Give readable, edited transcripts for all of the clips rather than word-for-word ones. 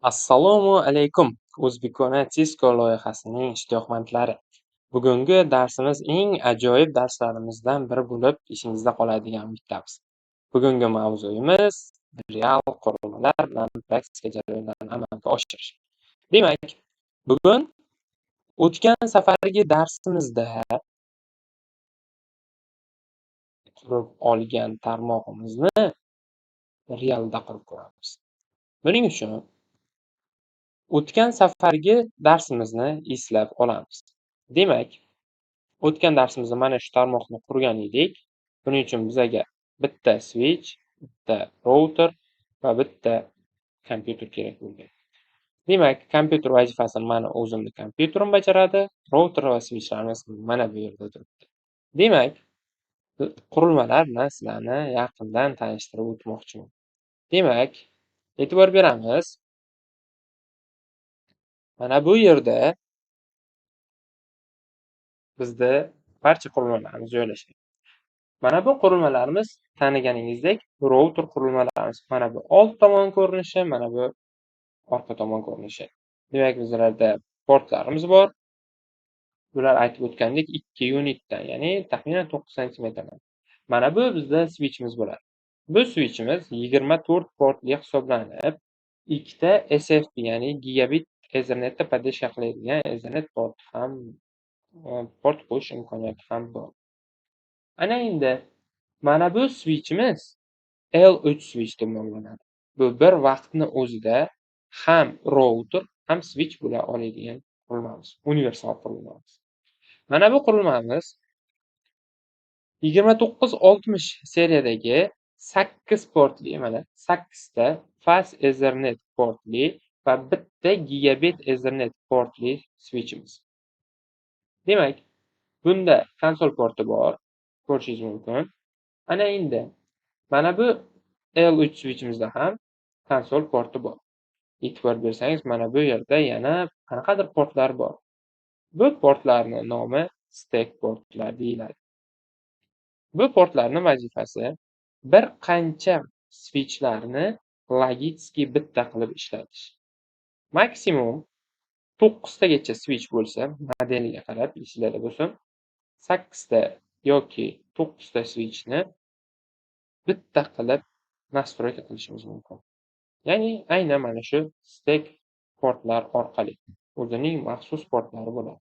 Assalomu alaykum, O'zbekona Cisco loyihasining ishtiyoqmandlari. Bugungi darsimiz eng ajoyib darslarimizdan biri bo'lib esingizda qoladigan umiddamiz. Bugungi mavzuyimiz real qurilmalar bilan praktika jarayonlarini amalga oshirish. Demak, bugun o'tgan safargi darsimizda qurib olgan tarmog'imizni realda qurib ko'ramiz. Buning uchun o'tgan safargi darsimizni eslab olamiz. Demak, o'tgan darsimizda mana shu tarmoqni qurgan edik. Buning uchun bizaga bitta switch, bitta router va bitta kompyuter kerak bo'lgan. Demak, kompyuter vazifasini mana o'zimni kompyuterim bajaradi, router va switchlarimiz mana bu yerda turibdi. Demak, qurilmalar bilan sizlarni yaqindan tanishtirib o'tmoqchiman. Demak, e'tibor beramiz. Mana bu yerda bizda barcha qurilmalarimiz joylashgan. Mana bu qurilmalarimiz taniganingizdek router qurilmalarimiz. Mana bu old tomon ko'rinishi, mana bu orqa tomon ko'rinishi. Demak, bizlarda portlarimiz bor. Bular aytib o'tgandek 2 unitdan, ya'ni taxminan 9 santimetrdan. Mana bu bizda switchimiz bo'ladi. Bu switchimiz 24 portli hisoblanib, ikkita SFP, ya'ni gigabit Ethernetda поддержка qiladigan Ethernet port ham port qo'yish imkoniyati ham bor. Ana endi mana bu switchimiz L3 switch deb nomlanadi. Bu bir vaqtni o'zida ham router, ham switch bo'la oladigan qurilmamiz, universal qurilmamiz. Mana bu qurilmamiz 2960 seriyadagi 8 portli, mana 8 ta Fast Ethernet portli va bitta gigabit Ethernet portli switchimiz. Demak, bunda konsol porti bor, ko'rishingiz mumkin. Ana endi mana bu L3 switchimizda ham konsol porti bor. E'tibor bersangiz, mana bu yerda yana qanaqadir portlar bor. Bu portlarning nomi stack portlar deyiladi. Bu portlarning vazifasi bir qancha switchlarni logik bitta qilib ishlatish. Maksimum 9 tagacha switch bo'lsa, modeliga qarab esingizda bo'lsin, 8 ta yoki 9 ta switchni bitta qilib настройка qilishimiz mumkin. Ya'ni aynan mana shu stack portlar orqali o'zining maxsus portlari bo'ladi.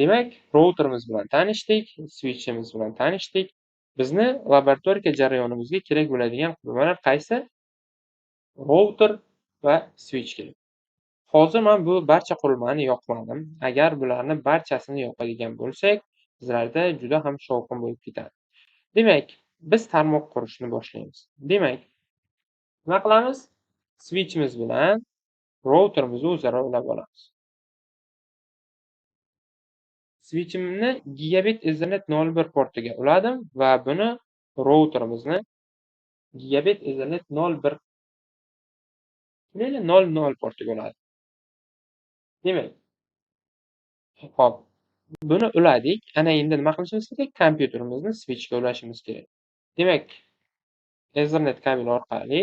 Demak, routerimiz bilan tanishdik, switchimiz bilan tanishdik. Bizni laboratoriya jarayonimizga kerak bo'ladigan qurilmalar qaysi? Router va switch kerak. Hozir men bu barcha qurilmani yoqmadim. Agar bularni barchasini yoqadigan bo'lsak, bizlarda juda ham shovqin bo'lib ketadi. Demak, biz tarmoq qurishni boshlaymiz. Demak, nima qilamiz? Switchimiz bilan routerimizni o'zaro ulab olamiz. Switchimni gigabit Ethernet 01 portiga uladim va buni routerimizni gigabit Ethernet 01 00 portiga uladim. Demak, hop, buni uladik. Ana endi nima qilishimiz kerak? Kompyuterimizni switchga ulashimiz kerak. Demak, Ethernet kabel orqali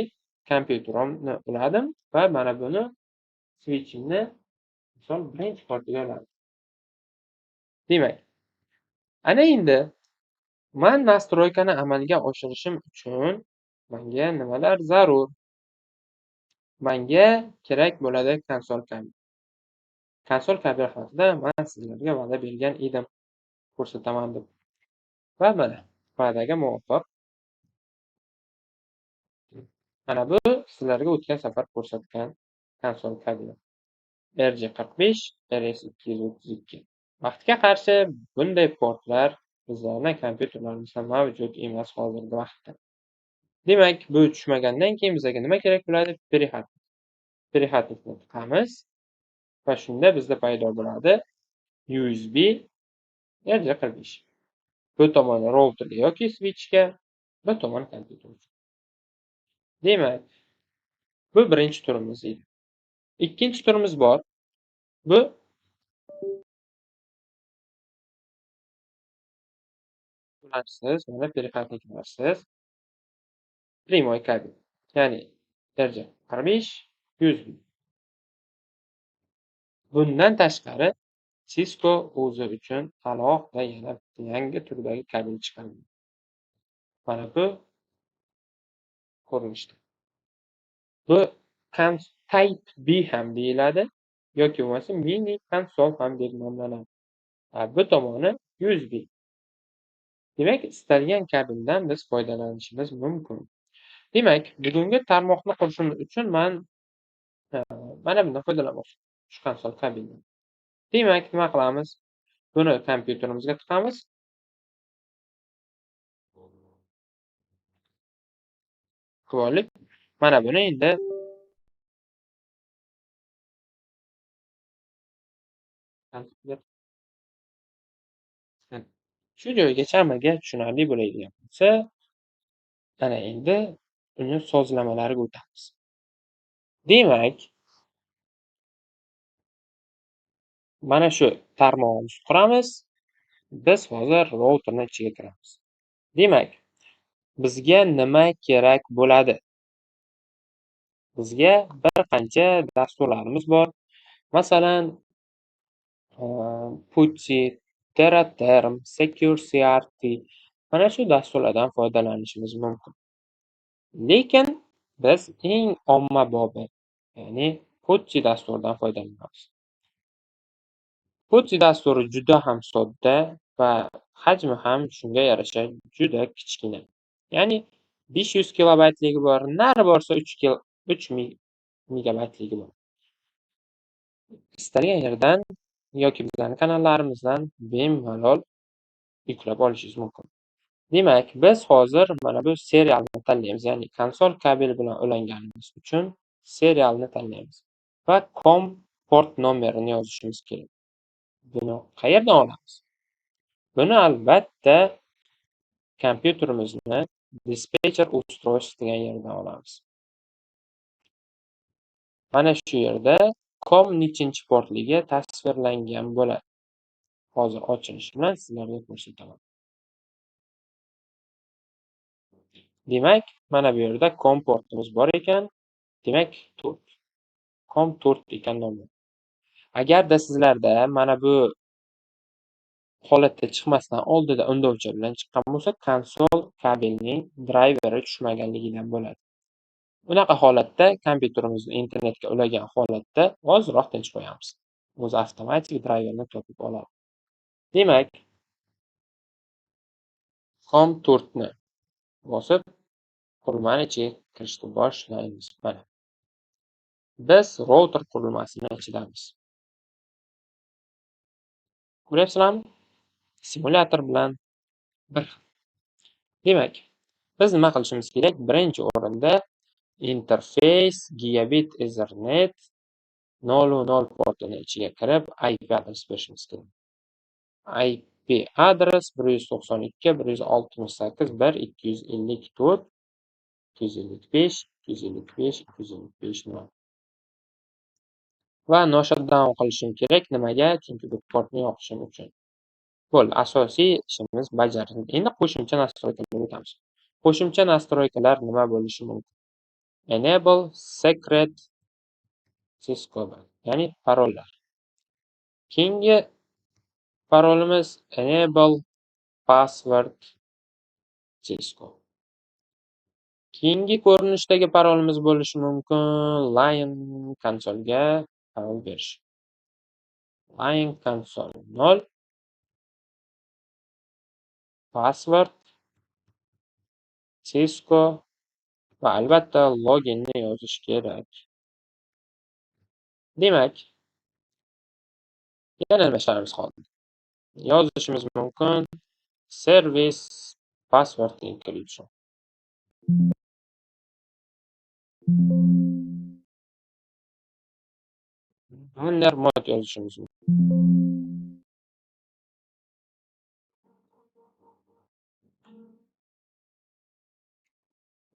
kompyuterimni uladim va mana buni switchimni misol birinchi portiga uladim. Demak, ana endi men nastroykani amalga oshirishim uchun menga nimalar zarur? Menga kerak bo'ladi konsol kabel. Konsol kabel haqida men sizlarga va'da bergan edim, ko'rsataman deb. Va mana va'daga muvofiq mana bu sizlarga o'tgan safar ko'rsatgan konsol kabeli RJ45 RS232. Vaqtga qarshi bunday portlar bizlarning kompyuterlarimizda mavjud emas hozirgi vaqtda. Demak, bu tushmagandan keyin bizga nima kerak bo'ladi? Переходник. Переходникni tiqamiz va shunda bizda paydo bo'ladi USB RJ45. Bu tomoni routerga yoki switchga, bu tomoni kompyuterga. Demak, bu birinchi turimiz edi. Ikkinchi turimiz bor. Bu ularsiz, mana переходникlarsiz primoy kabel, ya'ni RJ45 USB. Bundan tashqari Cisco o'zi uchun alohida yana yangi turdagi kabel chiqargan. Mana bu ko'rinishda. Bu Type B ham deyiladi yoki bo'lmasa mini konsol ham deb nomlanadi. Bu tomoni USB. Demak, istalgan kabeldan biz foydalanishimiz mumkin. Demak, bugungi tarmoqni qurishimiz uchun men mana bundan foydalanmoqchiman. Shu konsol kabeldan. Demak, nima qilamiz? Buni kompyuterimizga tiqamiz. Qilib, mana buni endi shu joygacha hammaga tushunarli bo'ladigan bo'lsa, ana endi uni sozlamalariga o'tamiz. Demak, mana shu tarmog'imizni quramiz. Biz hozir routerni ichiga kiramiz. Demak, bizga nima kerak bo'ladi? Bizga bir qancha dasturlarimiz bor. Masalan, PuTTY, TeraTerm, SecureCRT mana shu dasturlardan foydalanishimiz mumkin. Lekin biz eng ommabobi, ya'ni PuTTY dasturidan foydalanamiz. PuTTY dasturi juda ham sodda va hajmi ham shunga yarasha juda kichkina. Ya'ni 500 kilobaytligi bor, nari borsa 3 megabaytligi bor. Istalgan yerdan yoki bizlarning kanallarimizdan bemalol yuklab olishingiz mumkin. Demak, biz hozir mana bu serialni tanlaymiz, ya'ni konsol kabeli bilan ulanganimiz uchun serialni tanlaymiz va COM port nomerini yozishimiz kerak. Buni qayerdan olamiz? Buni albatta kompyuterimizni dispetcher устройств degan yerdan olamiz. Mana shu yerda COM nechinchi portligi tasvirlangan bo'ladi. Hozir ochilishi bilan sizlarga ko'rsataman. Demak, mana bu yerda COM portimiz bor ekan. Demak, 4. COM 4 ekan nomer. Agarda sizlarda mana bu holatda chiqmasdan oldida undovcha bilan chiqqan bo'lsa, konsol kabelning driveri tushmaganligidan bo'ladi. Unaqa holatda kompyuterimizni internetga ulagan holatda ozroq tinch qo'yamiz. O'zi avtomatik driverni topib oladi. Demak, COM 4 ni bosib qurilmani ichiga kirishni boshlaymiz. Mana. Biz router qurilmasini ichidamiz. Ko'ryapsizlarmi? Simulyator bilan bir xil. Demak, biz nima qilishimiz kerak? Birinchi o'rinda interface gigabit Ethernet 0.0 portini ichiga kirib IP adres berishimiz kerak. IP adres 192 168 1 254 255 255 255 0. Va no shutdown qilishim kerak. Nimaga? Chunki bu portni yoqishim uchun. Bo'ldi, asosiy ishimiz bajarildi. Endi qo'shimcha nastroykalarga o'tamiz. Qo'shimcha nastroykalar nima bo'lishi mumkin? Enable secret Cisco, ya'ni parollar. Keyingi parolimiz enable password Cisco. Keyingi ko'rinishdagi parolimiz bo'lishi mumkin line konsolga parol berish. Line console 0 password Cisco va albatta loginni yozish kerak. Demak, yana nima ishlarimiz qoldi? Yozishimiz mumkin service password encryption. Banner mod yozishimiz mumkin.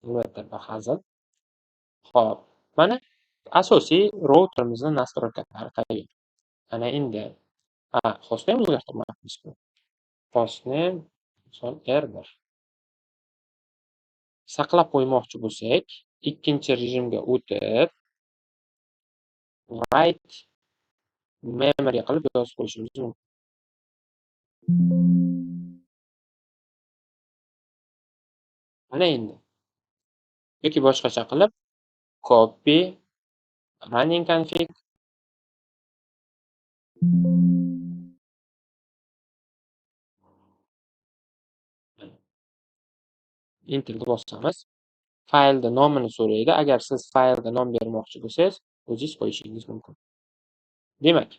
Albatta bu hazil. Xo'p, mana asosiy routerimizni nastroykalari tayyor. Ana endi hostname o'zgartirmoqchimiz. Hostname misol R1. Saqlab qo'ymoqchi bo'lsak, ikkinchi rejimga o'tib write Memory qilib yozib qo'yishimiz mumkin. Mana endi. Yoki boshqacha qilib copy running config Enterni bossamiz. Faylda nomini so'raydi. Agar siz faylda nom bermoqchi bo'lsangiz, o'zingiz qo'yishingiz mumkin. Demak,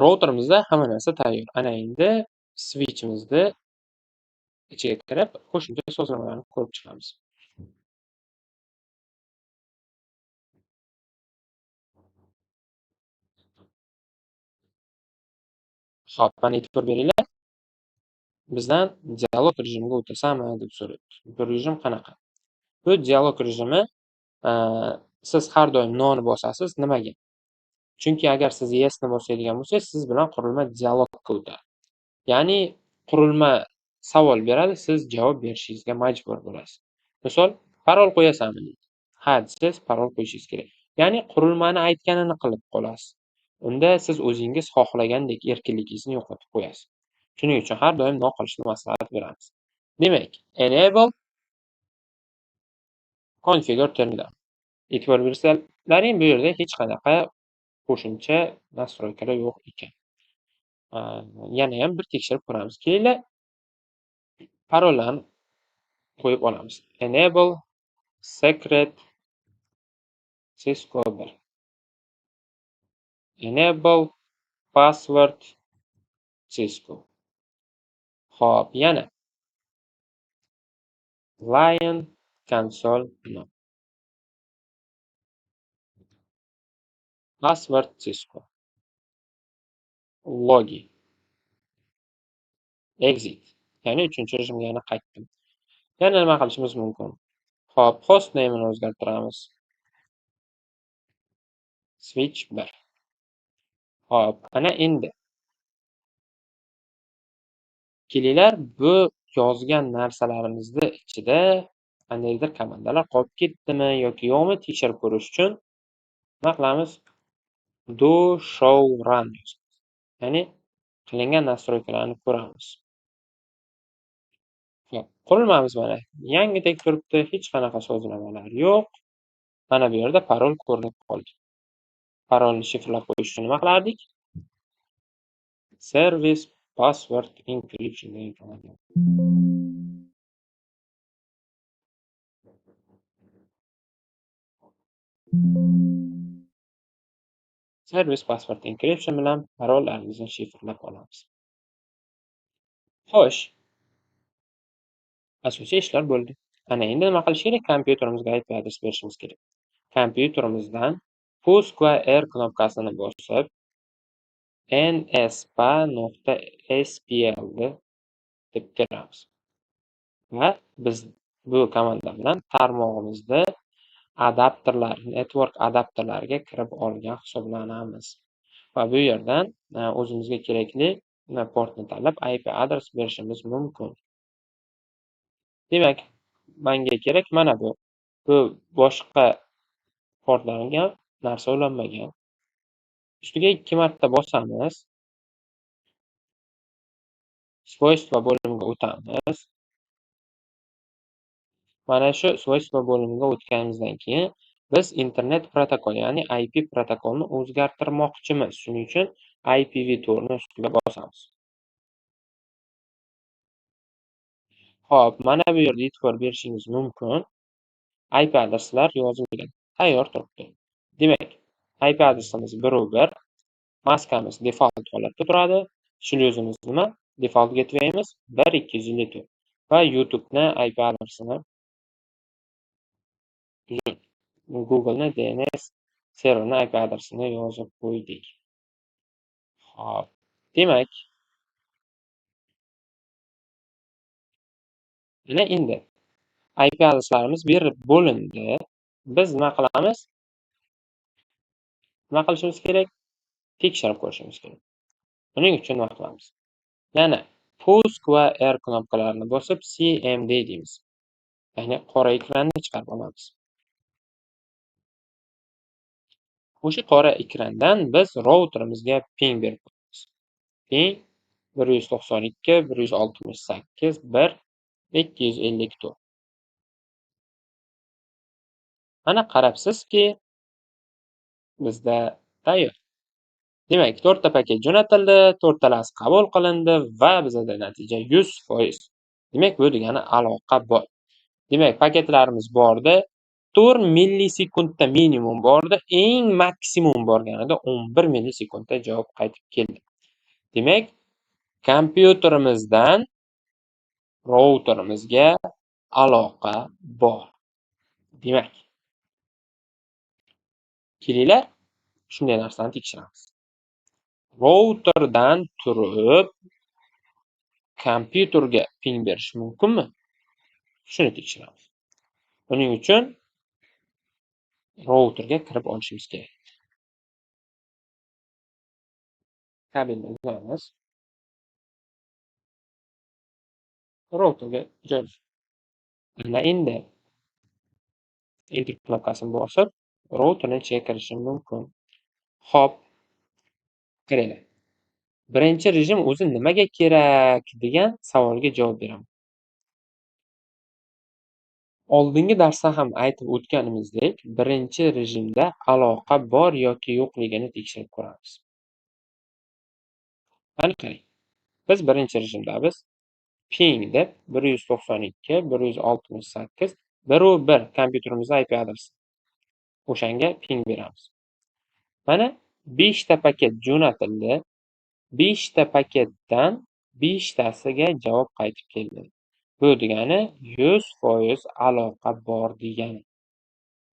routerimizda hamma narsa tayyor. Ana endi switchimizni ichiga kirib, qo'shimcha sozlamalarni ko'rib chiqamiz. Xo'p, mana e'tibor beringlar. Bizdan dialog rejimiga o'tasanmi deb so'raydi. Bu rejim qanaqa? Bu dialog rejimi, siz har doim no'ni bosasiz. Nimaga? Chunki agar siz yesni bosadigan bo'lsangiz, siz bilan qurilma dialogga o'tadi. Ya'ni qurilma savol beradi, siz javob berishingizga majbur bo'lasiz. Misol, parol qo'yasanmi deydi. Ha desangiz, parol qo'yishingiz kerak. Ya'ni qurilmani aytganini qilib qolasiz. Unda siz o'zingiz xohlagandek erkinligingizni yo'qotib qo'yasiz. Shuning uchun har doim no qilishni maslahat beramiz. Demak, enable configure terminal. E'tibor bersalaring, bu yerda hech qanaqa qo'shimcha nastroykalar yo'q ekan. Yana ham bir tekshirib ko'ramiz. Kelinglar, parollarni qo'yib olamiz. Enable secret Cisco 1. Enable password Cisco. Xo'p, yana line console no. Password Cisco. Logi. Exit. Ya'ni 3-rejimga yana qaytdim. Yana nima qilishimiz mumkin? Xo'p, host name'ini o'zgartiramiz. Switch 1. Xo'p, ana endi kelinglar, bu yozgan narsalarimizni ichida qandaydir komandalar qolib ketdimi yoki yo'qmi tekshirib ko'rish uchun nima qilamiz? Do show run yozamiz. Ya'ni qilingan nastroykalarni ko'ramiz. Xo'p, qurilmamiz mana yangidek turibdi, hech qanaqa sozlamalar yo'q. Mana bu yerda parol ko'rinib qoldi. Parolni shifrlab qo'yish uchun nima qilardik? Service password encryption degan komanda. Service password encryption bilan parollarimizni shifrlab olamiz. Xo'sh, asosiy ishlar bo'ldi. Ana endi nima qilish kerak? Kompyuterimizga IP adres berishimiz kerak. Kompyuterimizdan Pusk va R knopkasini bosib nspa.spl deb teramiz. Va biz bu komanda bilan tarmog'imizda adapterlar, network adapterlariga kirib olgan hisoblanamiz. Va bu yerdan o'zimizga kerakli portni tanlab IP adres berishimiz mumkin. Demak, menga kerak mana bu. Bu boshqa portlarga narsa ulanmagan. Ustiga 2 marta bosamiz. Svoystva bo'limiga o'tamiz. Mana shu svoystva bo'limiga o'tganimizdan keyin biz internet protokol, ya'ni IP protokolni o'zgartirmoqchimiz. Shuning uchun IPv4 ni ustiga bosamiz. Xo'p, mana bu yerda e'tibor berishingiz mumkin. IP adreslar yozilgan, tayyor turibdi. Demak, IP adresimiz 1.1, maskamiz default holatda turadi. Shlyuzimiz nima? Default gatewayimiz 1.254 va YouTube'ni IP adresini, Google'ni DNS serverini IP adresini yozib qo'ydik. Xo'p, demak, mana endi IP adreslarimiz berib bo'lindi. Biz nima qilamiz? Nima qilishimiz kerak? Tekshirib ko'rishimiz kerak. Buning uchun nima qilamiz? Yana Pusk va R knopkalarini bosib CMD deymiz. Ya'ni qora ekranni chiqarib olamiz. O'sha qora ekrandan biz routerimizga ping berib qo'yamiz. Ping 192 168 1 254. Mana qarabsizki, bizda tayyor. Demak, 4 ta paket jo'natildi, 4 talasi qabul qilindi va bizda natija 100%. Demak, bu degani aloqa bor. Demak, paketlarimiz bordi. 4 millisekundda minimum bordi, eng maksimum borganida 11 millisekundda javob qaytib keldi. Demak, kompyuterimizdan routerimizga aloqa bor. Demak, kelinglar, shunday narsani tekshiramiz. Routerdan turib kompyuterga ping berish mumkinmi? Shuni tekshiramiz. Buning uchun routerga kirib olishimiz kerak. Kabelni uzamiz. Routerga joylaymiz. Mana endi Enter knopkasini bosib, routerni ichiga kirishim mumkin. Xo'p, qaranglar. Birinchi rejim o'zi nimaga kerak degan savolga javob beraman. Oldingi darsda ham aytib o'tganimizdek, birinchi rejimda aloqa bor yoki yo'qligini tekshirib ko'ramiz. Mana qarang. Biz birinchi rejimdamiz. Ping deb 192 168 1.1 kompyuterimizning IP adresi. O'shanga ping beramiz. Mana 5 ta paket jo'natildi. 5 ta paketdan 5 tasiga javob qaytib keldi. Bu degani 100% aloqa bor degani.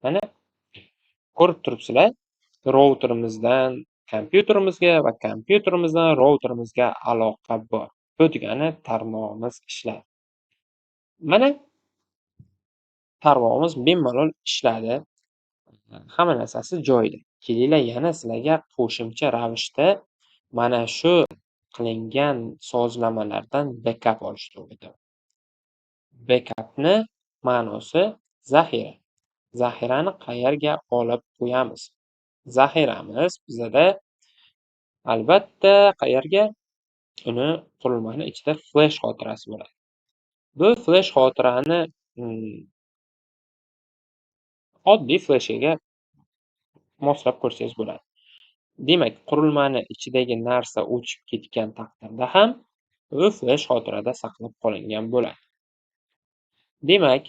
Mana ko'rib turibsizlar, routerimizdan kompyuterimizga va kompyuterimizdan routerimizga aloqa bor. Bu degani tarmog'imiz ishladi. Mana tarmog'imiz bemalol ishladi. Hamma narsasi joyida. Kelinglar, yana sizlarga qo'shimcha ravishda mana shu qilingan sozlamalardan backup olishni o'rgataman. Backupni ma'nosi zaxira. Zaxirani qayerga olib qo'yamiz? Zaxiramiz bizada albatta qayerga? Uni qurilmani ichida flash xotirasi bo'ladi. Bu flash xotirani oddiy flashga moslab ko'rsangiz bo'ladi. Demak, qurilmani ichidagi narsa o'chib ketgan taqdirda ham u flash xotirada saqlab qolingan bo'ladi. Demak,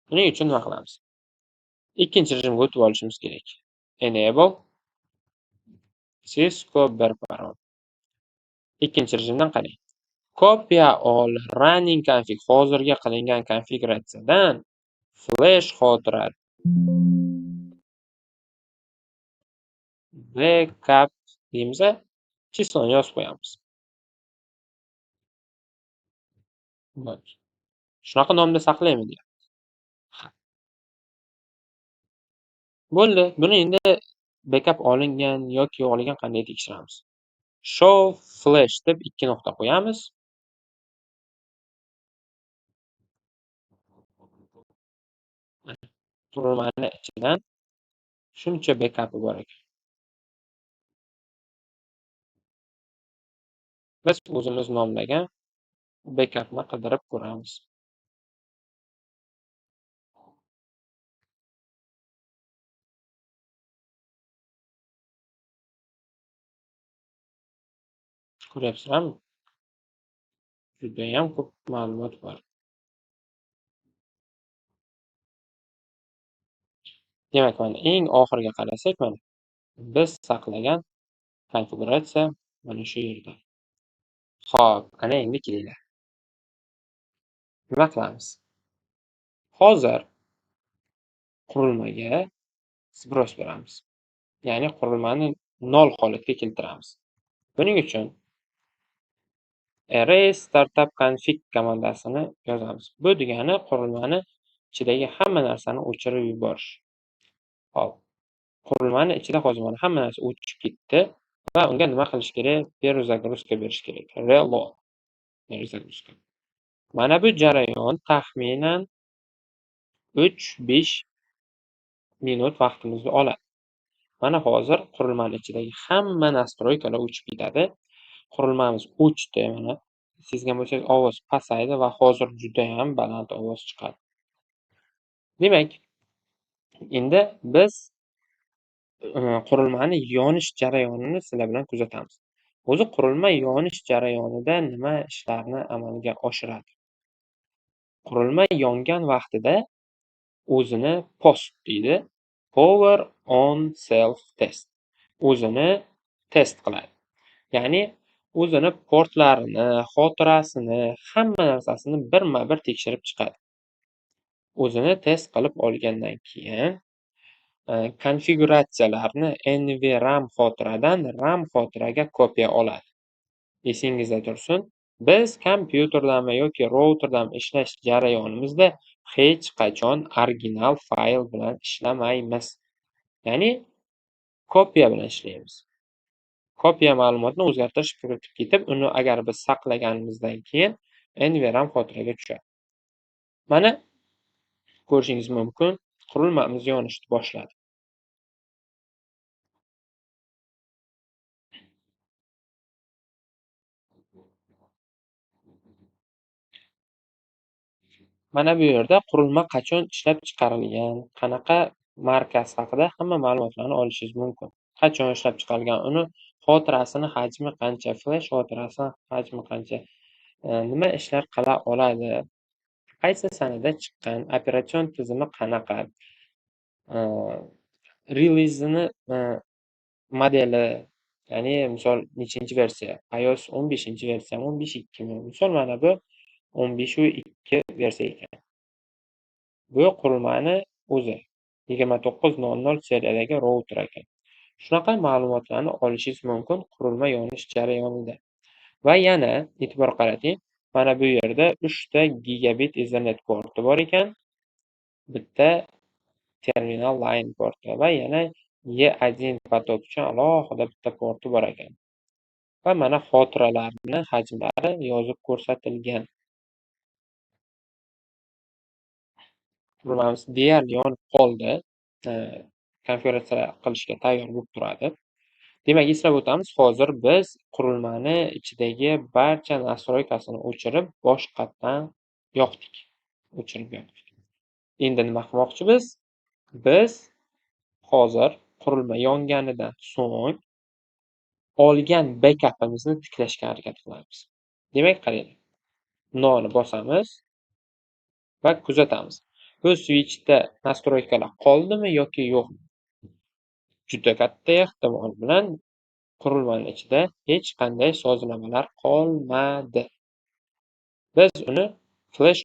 buning uchun nima qilamiz? Ikkinchi rejimga o'tib olishimiz kerak. Enable Cisco 1 parol. Ikkinchi rejimdan qarang. Copy all running config, hozirgi qilingan konfiguratsiyadan flash xotira backup deymiz, chisloni yozib qo'yamiz. Shunaqa nomda saqlaymi deyapti. Bo'ldi. Buni endi backup olingan yoki yo'qligini qanday tekshiramiz? Show flash deb 2 nuqta qo'yamiz. Qurilmani ichidan shuncha backupi bor ekan. Biz o'zimiz nomlagan backupni qidirib ko'ramiz. Ko'ryapsizlarmi? Judayam ko'p ma'lumot bor. Demak, mana eng oxiriga qarasak, mana biz saqlagan konfiguratsiya mana shu yerda. Xo'p, ana endi kelinglar. Nima qilamiz? Hozir qurilmaga sbros beramiz. Ya'ni qurilmani 0 holatga keltiramiz. Buning uchun erase startup config komandasini yozamiz. Bu degani qurilmani ichidagi hamma narsani o'chirib yuborish. Xo'p, qurilmani ichida hozir mana hamma narsa o'chib ketdi va unga nima qilish kerak? Перезагрузка berish kerak. Reload. Перезагрузка. Mana bu jarayon taxminan 3-5 minut vaqtimizni oladi. Mana hozir qurilmani ichidagi hamma настройка lar o'chib ketadi. Qurilmamiz o'chdi, mana sezgan bo'lsangiz ovoz pasaydi va hozir juda ham baland ovoz chiqadi. Demak, endi biz qurilmani yonish jarayonini sizlar bilan kuzatamiz. O'zi qurilma yonish jarayonida nima ishlarni amalga oshiradi? Qurilma yongan vaqtida o'zini POST deydi. Power on self test. O'zini test qiladi. Ya'ni o'zini portlarini, xotirasini, hamma narsasini birma-bir tekshirib chiqadi. O'zini test qilib olgandan keyin konfiguratsiyalarni NVRAM xotiradan RAM xotiraga kopiya oladi. Esingizda tursin, biz kompyuterdanmi yoki routerdan ishlash jarayonimizda hech qachon original fayl bilan ishlamaymiz. Ya'ni kopiya bilan ishlaymiz. Kopiya ma'lumotni o'zgartirish kiritib ketib, uni agar biz saqlaganimizdan keyin NVRAM xotiraga tushadi. Mana ko'rishingiz mumkin, qurilmamiz yonishni boshladi. Mana bu yerda qurilma qachon ishlab chiqarilgan, qanaqa markasi haqida hamma ma'lumotlarni olishingiz mumkin. Qachon ishlab chiqarilgan, uni xotirasini hajmi qancha, flash xotirasi hajmi qancha, nima ishlar qila oladi, qaysi sanada chiqqan, operatsion tizimi qanaqa, relizini modeli, ya'ni misol nechinchi versiya, iOS 15-versiyami, 15.2mi? Misol mana bu 15.2 versiya ekan. Bu qurilmani o'zi 29.00 seriyadagi router ekan. Shunaqa ma'lumotlarni olishingiz mumkin qurilma yonish jarayonida. Va yana e'tibor qarating, mana bu yerda 3 ta gigabit Ethernet porti bor ekan, bitta terminal line porti va yana E1 potok uchun alohida bitta porti bor ekan. Va mana xotiralarni hajmlari yozib ko'rsatilgan. Qurilmamiz deyarli yonib qoldi. Konfiguratsiya qilishga tayyor bo'lib turadi. Demak, eslab o'tamiz, hozir biz qurilmani ichidagi barcha настройкасini o'chirib, boshqatdan yoqdik. O'chirib yoqdik. Endi nima qilmoqchimiz? Biz hozir qurilma yonganidan so'ng olgan backupimizni tiklashga harakat qilamiz. Demak, qaranglar. Noni bosamiz va kuzatamiz. Bu switchda настройка lar qoldimi yoki yo'qmi? Juda katta ehtimol bilan qurilmaning ichida hech qanday sozlamalar qolmadi. Biz uni flash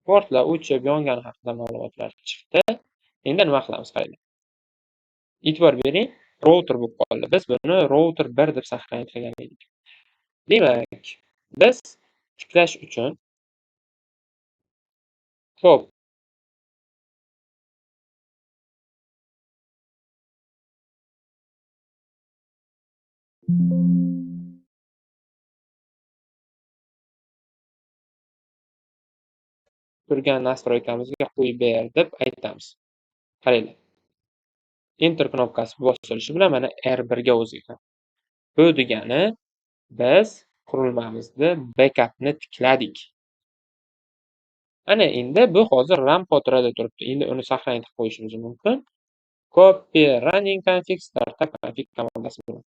portlar o'chib yongani haqida ma'lumotlar chiqdi. Endi nima qilamiz, qaranglar. E'tibor bering, router bo'lib qoldi. Biz buni router 1 deb saqlanib qilgan edik. Demak, biz tiklash uchun top turgan настройка mizga qo'yib ber deb aytamiz. Qaranglar. Enter knopkasi bosilishi bilan mana R1 ga o'zgardi. Bu degani biz qurilmamizni backupni tikladik. Ana endi bu hozir RAM xotirada turibdi. Endi uni saqlanib qo'yishimiz mumkin. Copy running config startup config komandasi bilan.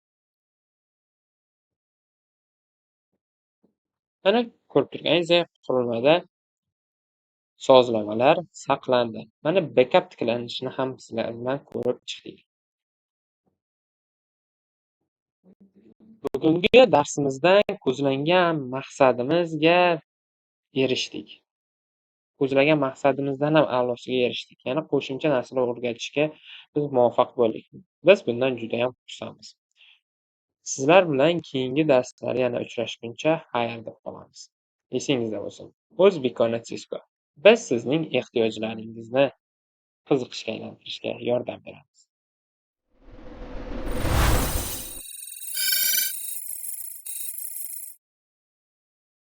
Mana ko'rib turganingizdek qurilmada sozlamalar saqlandi. Mana backup tiklanishini ham sizlar bilan ko'rib chiqdik. Bugungi darsimizdan ko'zlangan maqsadimizga erishdik. Ko'zlagan maqsadimizdan ham a'losiga erishdik. Ya'ni qo'shimcha narsalar o'rgatishga biz muvaffaq bo'ldik. Biz bundan juda ham xursandmiz. Sizlar bilan keyingi darslarda yana uchrashguncha xayr deb qolamiz. Esingizda bo'lsin. O'zbekona Cisco. Biz sizning ehtiyojlaringizni qiziqishga aylantirishga yordam beramiz.